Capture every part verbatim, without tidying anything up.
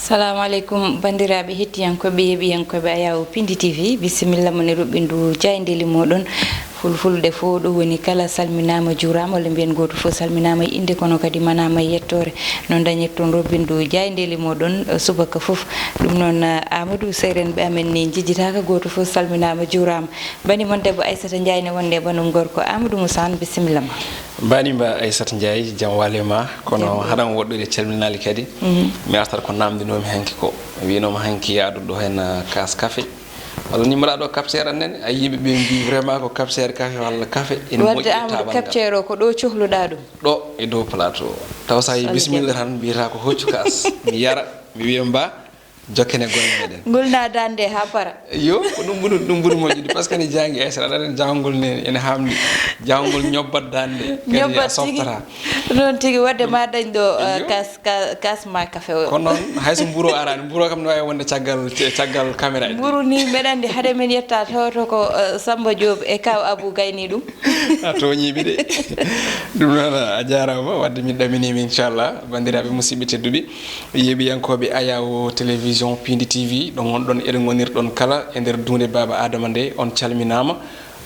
Salamu aleykum, banndiraaɓe hettiyankooɓe, yeeɓiyankooɓe Ayawo Pindi T V, bisimilla mon e ruɓɓindu jaayndeeli mooɗon. Fulfulde fof ɗo woni kala salminaama, juuraama, walla mbiyen gooto fof salminaama e innde, kono kadi manaama e yettoore. No dañirton ruɓɓindu jaayndeeli mooɗon, eh, subaka fof. Ɗum noon, eh, Amadou, seerenɓe amen ni njejjitaaka, gooto fof salminaama, juuraama. Bani mon debbo Aissata Ndiaye ne wonde e banum gorko Amadou Moussa Anne, bisimilla ma. Bani mba Aissata Ndiaye, jam waale ma, kono Jam. Haɗan woɗɗude calminaali kadi. Mhm. Mi artat ko namdinoomi hanki ko. Mi wiinoma hanki yaaduɗo heen, ah, kaas kafe. Walla ni mbaɗa ɗo capteur an nene, a yiiɓe ɓe mbi vraiment ko capteur kafe walla kafe. Ene Wadde moƴƴi Amadou, taɓal ngal. Capteur o ko ɗo cohluɗa ɗum? Ɗo e dow plateau. Taw sa yi Sali bisimilla Kebe. Tan mbiyata ko hoccu kaas. Mi yara, mi wiya mba, jokken e golle meɗen. Ngulna dande ha para. Yo, ko ɗum ɓuri, ɗum ɓuri moƴƴude, parce que ne jangi Aissata, aɗa andi jangol ne, ene hamdi. Jangol ñobbat dande, kadi a Ñobbat tigi. Softata. Noon tigi, wadde ma dañ ɗo, eh, Yo. Kas, ka-, kas ma kafe o. Kono noon, hay so mburu o arani, mburu o kam ne wawi wonde caggal, caggal caméra ji. Mburu ni, mbeɗa andi hade men yetta tawto ko, eh, Samba Diop e Kaw Abou gayni ɗum. A tooñiiɓe de. Ɗum noon, a jaaraama, wadde min ɗaminii mi, inchallah, banndiraaɓe musidɓe tedduɓe, yeeɓiyankooɓe Ayawo Télévision Pindi T V, ɗo ngonɗon, eɗo ngonirɗon kala e nder duunde Baaba Adama nde, on calminaama,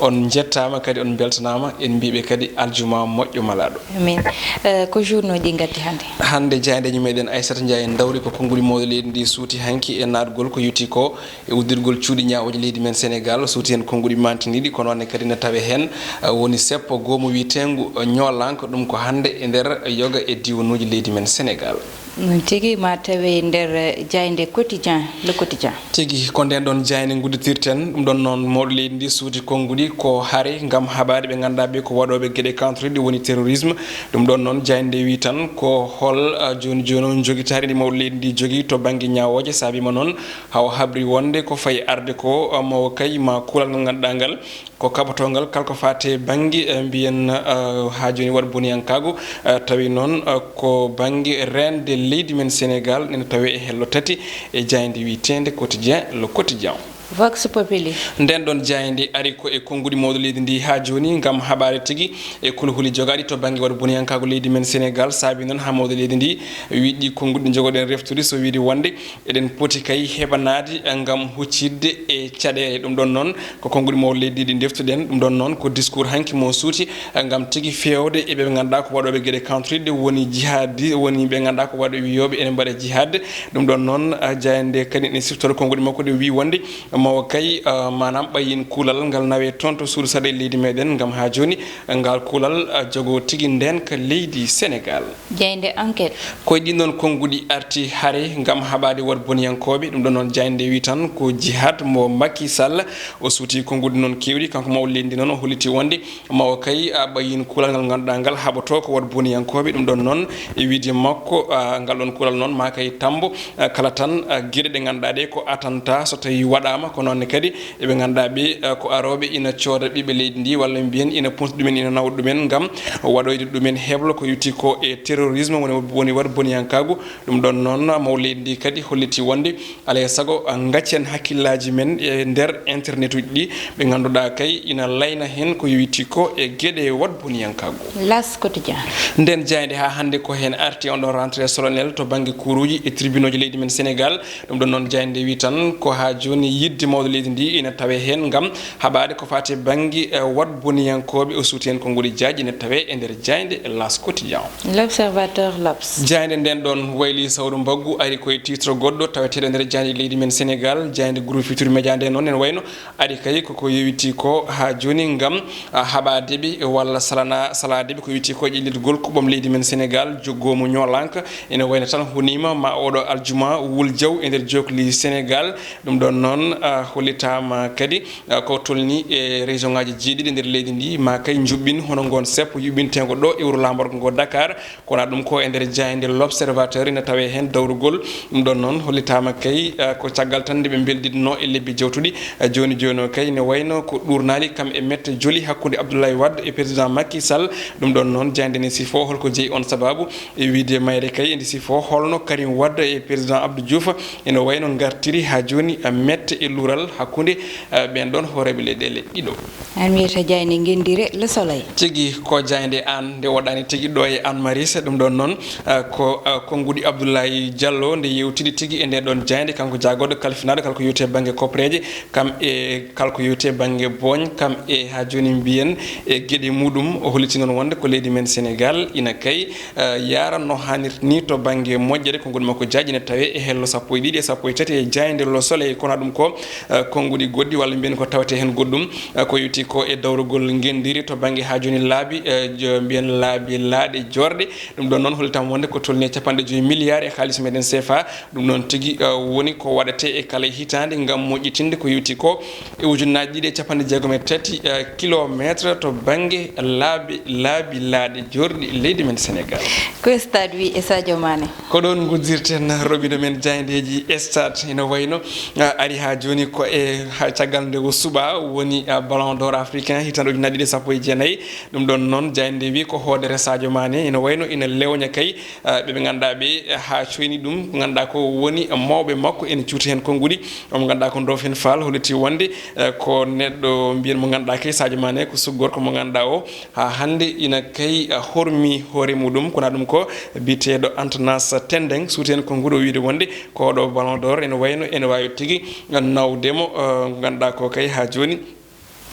on njettaama, kadi on mbeltanaama, en mbiiɓe kadi aljuma moƴƴo malaaɗo. Amin. Eh, ko journaux ɗi ngatti hannde? Hannde jaayndeeji meɗen Aissata Ndiaye ndawri ko konnguɗi mawɗo leydi ndi suuti hanki e naatgol ko yowiti ko e uddirgol cuuɗi ñaawooji leydi men Sénégal, suuti heen konnguɗi mantiniiɗi, kono ne kadi ne tawe heen, eh, woni seppo goo mo wiyeteengu, eh, ñoolanka, ɗum ko hannde e nder yoga e diiwanuuji leydi men Sénégal. Ɗum tigi ma tawe e nder, eh, jaaynde Quotidien, Le Quotidien. Tigi, ko nden ɗon jaaynde ngudditirten, ɗum ɗon noon mawɗo leydi ndi suuti konnguɗi ko hare ngam haɓaade ɓe ngannduɗaa ɓe ko waɗooɓe geɗe kantoriɗe woni terrorisme. Ɗum ɗon noon jaaynde wi tan ko hol, eh, jooni jooni o njogitaari ndi mawɗo leydi ndi jogii to bannge ñaawooje, saabiima noon hawa habri wonde ko fayi arde ko, eh, mawo kay ma kuulal ngal ngannduɗaa ngal ko kaɓotongal kala ko faati e bannge, eh, mbiyen, eh, haa jooni waɗ boniyankaagu, eh, tawi noon, eh, ko bannge reende leydi men Sénégal ene tawee e hello tati e jaaynde wiyeteende Quotidien, Le Quotidien. Vox Populi. Nden ɗon jaaynde ari ko e konnguɗi mawɗo leydi ndi haa jooni ngam haɓaade tigi e kulhuli jogaaɗi to bannge waɗ boniyankaagu leydi men Sénégal, saabi noon haa mawɗo leydi ndi wiɗɗi konnguɗi njogoɗen reftude so wiide wonde eɗen poti kay heɓanaade ngam huccitde e caɗeele. Ɗum ɗon noon ko konnguɗi mawɗo leydi ɗi ndeftuɗen. Ɗum ɗon noon ko discours hanki mo suuti ngam tigi feewde e ɓe ɓe ngannduɗaa ko waɗooɓe geɗe kantoriɗe woni jihadi, woni ɓe ngannduɗaa ko waɗooɓe wiyooɓe ene mbaɗa jihad. Ɗum ɗon noon, ah, jaaynde kadi ene siftora konnguɗi makko ɗi wi wonde mawo kay, ah, maanaam ɓayin kuulal ngal nawe toon to suudu sarɗe leydi meɗen ngam haa jooni ngal kuulal, ah, jogo tigi ndenka leydi Sénégal. Jaaynde Enquête. Ko e ɗin ɗon konnguɗi arti hare ngam haɓaade waɗ boniyankooɓe. Ɗum ɗon noon jaaynde wi tan ko jihad mo Macky Sall. O suuti konnguɗi noon keewɗi. Kanko mawɗo leydi ndi noon o holliti wonde mawo kay, a, ɓayin kuulal ngal ngannduɗaa ngal haɓotoo ko waɗ boniyankooɓe. Ɗum ɗon noon e wiide makko, a, ngal ɗon kuulal noon ma kay tambo, a, kala tan, a, geɗe ɗe ngannduɗaa ɗe ko attentat so tawi waɗaama. Ko noon ne kadi eɓe ngannduɗaa ɓe, eh, ko arooɓe ina cooda ɓiɓɓe leydi ndi, walla mbiyen ina punta ɗumen, ina nawa ɗumen ngam waɗoyde ɗumen heblo ko yowiti ko e terrorisme, woni, woni waɗ boniyankaagu. Ɗum ɗon noon, mawɗo leydi ndi kadi holliti wonde alaa e sago, eh, ngaccen hakkillaaji men e nder internet uji ɗi, ɓe ngannduɗaa kay ina layna heen ko yowiti ko e geɗe waɗ boniyankaagu. L'As Quotidien. Nden jaaynde haa hannde ko heen arti on ɗon rentrée solennelle to bannge kuuruuji e tribunauji leydi men Sénégal. Ɗum ɗon noon jaaynde wi tan ko haa jooni yidde mawɗo leydi ndi ina tawe heen ngam haɓaade ko faati e bannge, eh, waɗ boniyankooɓe. O suuti heen konnguɗi jaaji ina tawe e nder jaaynde L'As Quotidien. L'Observateur, L'Obs. Jaaynde nden ɗon wayli sawru mbaggu ari koye titre goɗɗo taweteeɗo e nder jaaynde leydi men Sénégal. Jaaynde Groupe Futurs Médias nde noon ene wayno ari kay koko yowiti ko haa jooni ngam, ah, haɓaade ɓe walla salana-, salaade ɓe ko wiyetee ko ƴellitgol kuɓɓam leydi men Sénégal, joggoomu ñoolanka. Ene wayno tan huniima ma oɗo aljuma wul jaw e nder jokli Sénégal. Ɗum ɗon noon, ah, hollitaama kadi, ah, ko tolni e région ŋaaji jeeɗiɗi nder leydi ndi, ma kay njuɓɓin hono ngoon seppo yuɓɓinteengo ɗo e wuro laamorgo ngo Dakar. Kono ɗum ko e nder jaaynde L'Observateur ina tawee heen dawrugol. Ɗum ɗon noon hollitaama kay, eh, ko caggal tan nde ɓe mbeldiɗnoo e lebbi jawtuɗi. Eh, jooni jooni o kay ne wayno ko ɗuurnaali kam e mette joli hakkunde Abdoulaye Wade e président Macky Sall. Ɗum ɗon noon jaaynde ne sifoo holko jeyi on sababu e wiide mayre kay ene sifoo holno Karim Wade e président Abdou Diouf ene wayno ngartiri haa jooni, eh, mette e luural hakkunde, eh, ɓeen ɗoon hooreeɓe leyɗeele ɗiɗo. An wiyata jaaynde ngenndire Le Soleil. Tigi ko jaaynde aan nde woɗɗaani tigi ɗo e Anne Marie. Ɗum ɗoon noon, eh, ko, eh, konnguɗi Abdoulaye Diallo nde yewtidi tigi e ndee ɗoon jaaynde, kanko jaagorɗo kalfinaaɗo kala ko yowti e bannge kopreeje, kam e kala ko yowti e bannge booñ, kam e haa jooni mbiyen e geɗe muɗum. O holliti noon wonde ko leydi men Sénégal ina kay, eh, yaara no haanirta ni to bannge moƴƴere. Konngol makko jaaƴi ne tawee e hello sappo e ɗiɗi e sappo e tati e jaaynde Le Soleil. Kono ɗum ko, eh, konnguɗi goɗɗi walla mbiyen ko tawetee heen goɗɗum, eh, ko yowti ko e dawrugol ngenndiri to bannge haa jooni laabi, eh, jo-, mbiyen laabi laaɗe joorɗe. Ɗum ɗoon noon hollitaama wonde ko tolnii e capanɗe joyi milliards e kaalis meɗen C F A. Ɗum noon tigi, eh, woni ko waɗetee e kala hitaande ngam moƴƴitinde ko yowti ko e ujunnaaji ɗiɗi e capanɗe jeegom e tati, eh, kilomeetre to bannge laabi, laabi laaɗe joorɗi leydi men Sénégal. Ko stade wi e Sadio Mané. Ko ɗoon nguddirten roɓindo men jaayndeeji stade. Ina wayno, eh, ari haa jooni ko e ha-, caggal nde o suɓaa woni, eh, Ballon d'Or africain hitaande ujunnaaji ɗiɗi e sappo e jeenayi. Ɗum ɗoon noon jaaynde wi ko hoodere Sadio Mané. Ina wayno ina lewña kay, eh, ɓe ɓe ngannduɗaa ɓe, eh, haa coyni ɗum, ko ngannduɗaa ko woni mawɓe makko ene cuuti heen konnguɗi. Omo ngannduɗaa ko Ndofène Fall holliti wonde, eh, ko neɗɗo mbiyen mo ngannduɗaa kay Sadio Mané ko suɓ gorko mo ngannduɗaa o haa hannde ina kay, eh, hormi hoore muɗum. Kono ɗum ko biyeteeɗo Antanas Tendeng suuti heen konnguɗi o wiide wonde ko oɗo Ballon d'Or ene wayno ene waawi tigi nawde mo, eh, ngannduɗaa ko kay haa jooni.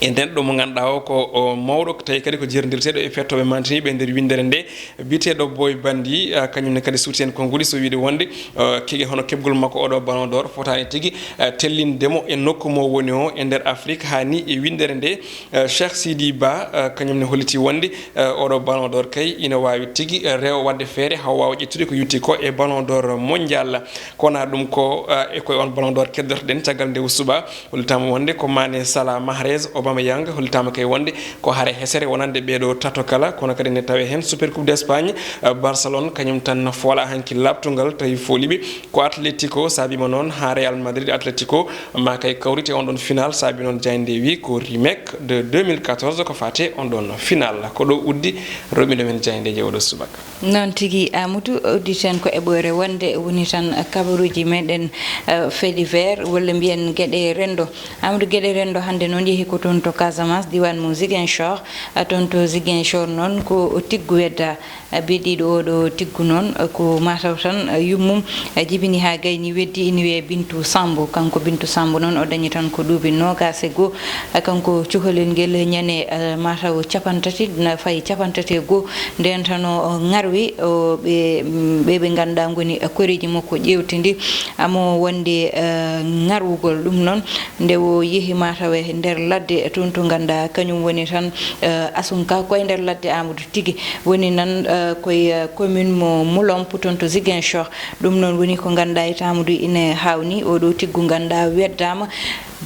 E nden ɗo mo ngannduɗaa o ko o mawɗo, tawi kadi ko jerdirteeɗo e fettooɓe mantiniiɓe e nder winndere nde, biyeteeɗo Boy Bandi, ah, kañum ne kadi suuti heen konnguɗi so wiide wonde, ah, tigi hono keɓgol makko oɗo Ballon d'Or fotaani tigi, ah, tellinde mo e nokku mo woni o e nder Afrik. Haa ni e winndere nde, ah, Cheikh Sidi Ba, ah, kañum ne holliti wonde, ah, oɗo Ballon d'Or kay ina waawi tigi, ah, rewa waɗde feere haa waawa ƴettude ko yowti ko e Ballon d'Or mondial. Kono ɗum ko, ah, e koye on Ballon d'Or keddotoɗen caggal nde o suɓaa. Hollitaama wonde ko Mané, Salah, Mahrez, Aubameyang. Hollitaama kay wonde ko hare hesere wonande ɓeeɗo tato kala, kono kadi ne tawee heen Super Coupe d'Espagne, eh, Barcelone kañum tan foola hanki laaɓtungal, tawi fooliɓe ko Atletico, saabiima noon haa Real Madrid. Atletico ma kay kawrite on ɗon final, saabi noon jaaynde wi ko remake de deux mille quatorze ko fate on ɗon final. Ko ɗo uddi roɓindo men jaayndeeji oɗo subaka. Noon tigi, Amadou, udditen ko eɓoore wonde woni tan kabaruuji meɗen, eh, fait divers, walla mbiyen geɗe renndo. Amadou, geɗe renndo hannde noon yehi ko toon to Casamance, diiwaan mo Ziguinchor. Eh, toon to Ziguinchor noon ko tiggu wedda. Eh, biɗiiɗo oɗo tiggu noon, eh, ko mataw tan, eh, yummum, eh, jibini haa gayni weddi, ina wiyee Bintu Sambu. Kanko Bintu Sambu noon o dañi tan ko duuɓi noogaas e goo. Eh, kanko cukalel ngel ñande, eh, mataw capantati, na fayi capantati e goo. Nden tan o ŋarwi, o, ɓe, mm, ɓe, ɓe ngannduɗaa ngoni koreeji makko ƴeewtidi, amo wonde, eh, ŋarwugol. Ɗum noon, nde o yehi mataw e nder ladde, toon to ngannduɗaa kañum woni tan, eh, Asunka, ko e nder ladde Amadou tigi. Woni nan, eh, koye, eh, commune mo Mulomp, toon to Ziguinchor. Ɗum noon woni ko ngannduɗaa e Amadou ina haawni, oɗo tiggu ngannduɗaa weddaama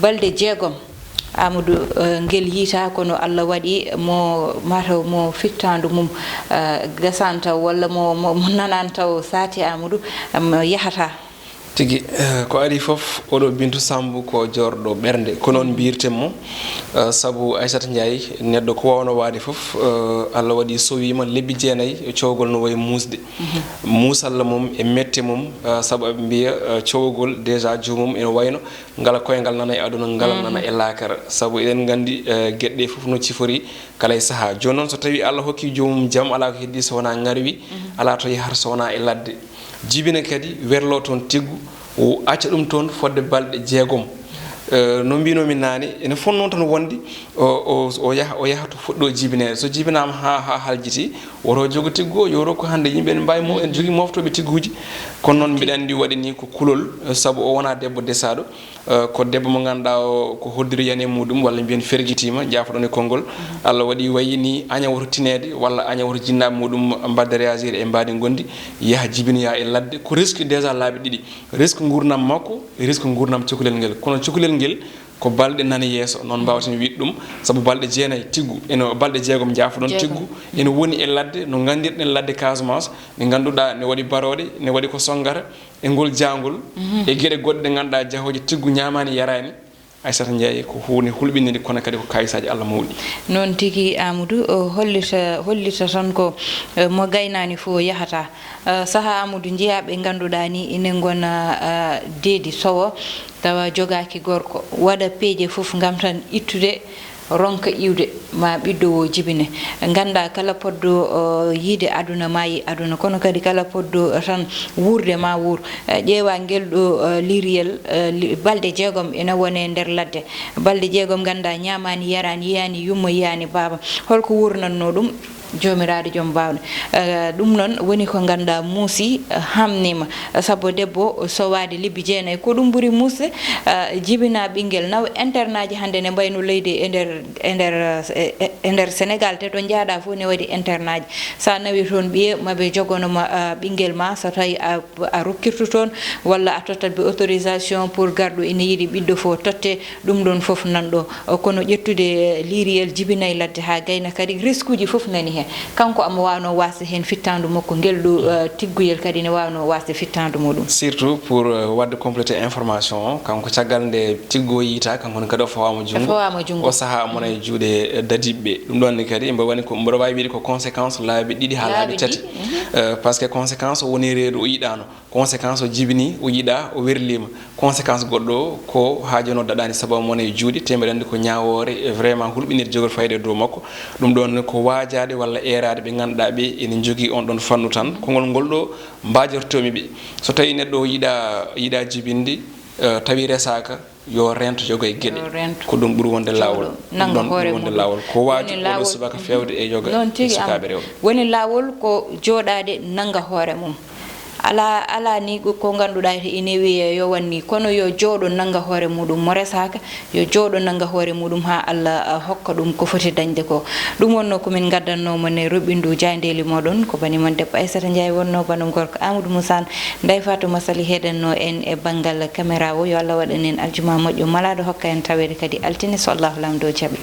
balɗe jeegom. Amadou, eh, ngel yiytaa, kono Allah waɗi mo, mataw mo fittaandu mum, eh, gasaani taw, walla mo, mo, mo nanaani taw saati Amadou, am, yahataa. Tigi, eh, ko adii fof, oɗo Bintu Sambu ko joorɗo ɓernde, ko noon mbiyirten mo, eh, sabu Aissata Ndiaye, neɗɗo ko waawno waade fof, eh, Allah waɗi sowiima lebbi jeenayi, cowgol no wayi muusde. Mhm. Muusalla mum e mette mum, eh, sabu aɓe mbiya, eh, cowgol déjà joomum ene wayno ngala koyngal nana e aduna, ngala nana e laakara. Sabu eɗen nganndi, eh, geɗe ɗe fof no cifori kala e sahaa. Jooni noon, so tawii Allah hokkii joomum jam, alaa ko heddii so wonaa ŋarwi, alaa to yahata so wonaa e ladde. Jibina kadi, werloo toon tiggu, o acca ɗum toon fodde balɗe jeegom. Eh, no mbiinoomi naane, ene fonnoo tan wonde o, o, o yaha, o yaha to fuɗɗoo jibineede. So jibinaama haa, haa haljitii, woto jogo tiggu o, yo rokku hannde yimɓe ene mbaawi mo, ene jogii mooftooɓe tigguuji. Kono noon mbiɗa anndi waɗi ni ko kulol, eh, sabu o wonaa debbo desaaɗo, eh, ko debbo mo ngannduɗaa o ko hoddiriyaani e muɗum, walla mbiyen fergitiima, jaafoɗon e konngol. Allah waɗi wayi ni aña woto tineede, walla aña woto jinnaaɓe muɗum mbaɗde réagir e mbaadi ngonndi, yaha jibinoya e ladde. Ko risque déjà laabi ɗiɗi. Risque nguurndam makko, risque nguurndam cukalel ngel. Kono cukalel ngel, ko balɗe nana yeeso, noon mbaawaten wiyde ɗum, sabu balɗe jeenayi tiggu, ene, balɗe jeegom, njaafoɗon, tiggu, ene woni e ladde, no nganndirɗen ladde Casamance, nde ngannduɗaa ne waɗi barooɗe, ne waɗi ko sonngata e ngol jaangol, e geɗe goɗɗe ɗe ngannduɗaa jahooje tiggu ñaamaani, yaraani, Aissata Ndiaye, ko huunde hulɓininde, kono kadi ko kaayisaaji Allah mawɗi. Noon tigi, Amadou, o hollita, hollita tan ko, eh, mo gaynaani fof yahata. Eh, sahaa, Amadou, njiyaa ɓe ngannduɗaa ni ine ngona, eh, deedi sowo, tawa jogaaki gorko, waɗa peeje fof ngam tan ittude, ronka iwde, ma ɓiɗɗo o jibine. Nganndaa kala poɗɗo, eh, yiide aduna ma yi aduna, kono kadi kala poɗɗo tan wuurde ma wuur. Eh, ƴeewa ngel ɗo, eh, liiriyel, eh, li-, balɗe jeegom ina wone nder ladde. Balɗe jeegom, nganndaa, ñaamaani, yaraani, yiyaani yumma, yiyaani baaba. Holko wuurnatnoo ɗum? Joomiraaɗo joom baawɗe. Eh, ɗum noon woni ko nganndaa muusi, eh, hamniima. Sabu debbo sowaade lebbi jeenayi, ko ɗum ɓuri muusde. Eh, jibinaa ɓinngel, nawa internaaji hannde ne mbayno leydi e nder, e nder, eh, e nder Senegaal, te ɗo njaaɗaa fof ne waɗi internaaji. So a nawi toon ɓiye, ma ɓe jogono ma, eh, ɓinngel ma, so tawi a a rokkirtu toon, walla a tottat ɓe autorisation pour garɗo ina yiɗi ɓiɗɗo fof totte, ɗum ɗoon fof nan ɗo. Kono ƴettude liiriyel jibinay ladde haa gayna kadi, riskuuji fof nani heen. Kanko omo waawnoo waasde heen fittaandu makko, ngel ɗo, eh, tigguyel kadi ne waawnoo waasde fittaandu muɗum. Surtout pour, eh, waɗde compléter information o, kanko caggal nde tiggo yiytaa, kanko ne kadi o fawaama junngo. O fawaama junngo. O sahaa omo wona e juuɗe, eh, dadiiɓe ɓe. Ɗum ɗoon ne kadi mbo woni ko, mboɗo waawi wiyde ko conséquence laabi ɗiɗi haa laabi tati. Laabi ɗiɗi, mhm. Eh, parce que conséquence o woni reedu o yiɗaano. Conséquence o jibini, o yiɗaa, o werliima. Conséquence goɗɗo o ko haa jooni o daɗaani sabu omo wona e juuɗe, te mbeɗa anndi ko ñaawoore, e vraiment hulɓinirde jogori fayda e dow makko. Ɗum ɗoon ko waajaade walla eeraade ɓe ngannduɗaa ɓe ene njogii on ɗoon fannu tan. Konngol ngol ɗo mbaajortoomi ɓe. So tawii neɗɗo o yiɗaa, yiɗaa jibinde, eh, tawi resaaka, yo reento yoga e geɗe. Yo reento. Ko ɗum ɓuri wonde laawol. Jooɗo, nannga hoore muɗum. Ɗum ɗoon ɓuri wonde laawol. Ko waajib, woni oɗo laawol, subaka feewde e yoga e sukaaɓe rewɓe. Noon tigi, am. Woni laawol ko jooɗaade nannga hoore mum. Alaa, alaa ni ko, ko ngannduɗaa ine wiyee yo wan ni, kono yo jooɗo nannga hoore muɗum. Mo resaaka, yo jooɗo nannga hoore muɗum haa Allah, ah, hokka ɗum ko foti dañde ko. Ɗum wonnoo ko min ngaddannoo mon e roɓɓindu jaayndeeli mooɗon. Ko bani mon debbo Aissata Ndiaye wonnoo, bana gorko Amadou Moussa. Ndeye Fatou Massaly heedannoo en e banngal caméra o. Yo Allah waɗan en aljuma moƴƴo, malaaɗo hokka en taweede kadi altine, so Allahu Laamɗo jaɓi.